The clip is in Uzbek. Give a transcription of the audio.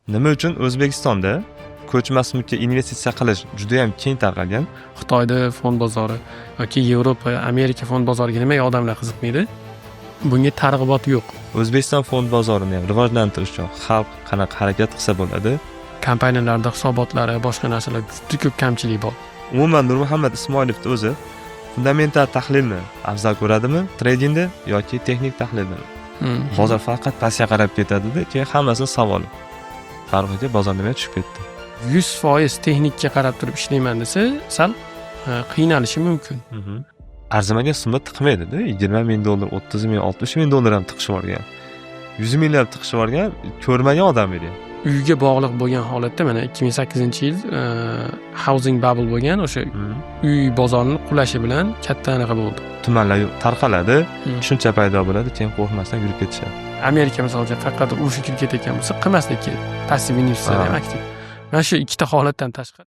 Nima uchun O'zbekistonda ko'chmas mulkka investitsiya qilish juda ham keng tarqalgan? Xitoyda fond bozori yoki Yevropa, Amerika fond bozoriga nimaga odamlar qiziqmaydi? Bunga targ'ibot yo'q. O'zbekiston fond bozorini ham rivojlantirish uchun xalq qanaqa harakat qilsa bo'ladi? Kompaniyalarda hisobotlari, boshqa narsalar, juda ko'p kamchilik bor. Umuman, Nurmuhammad Ismoilovni o'zi fundamental tahlilni afzal ko'radimi tradingda yoki texnik tahlilni? Bozor faqat pastga qarab ketadida, keyin hammasini savoli: "Farruh aka, bozor nimaga tushib ketdi?" 100% texnikka qarab turib ishlayman desa, sal qiynalishi mumkin. Arzimagan summa tiqmaydida, 20 000 dollar, 30 000, 60 000 dollar ham tiqishib yuborgan, 100 minglab tiqishib yuborgan ko'rmagan odam edi. Uyga bog'liq bo'lgan holatda, mana, 2008-yil housing bubble bo'lgan, o'sha uy bozorini qulashi bilan katta anaqa bo'ldi. Tumanlar tarqaladi, tushuncha paydo bo'ladi, keyin qo'rqmasdan yurib ketishadi. Amerika, misol uchun, qayerqadir urushga kirib ketayotgan bo'lsa, qilmaslik kerak passiv investitsiya ham, aktiv. Mana shu ikkita holatdan tashqari.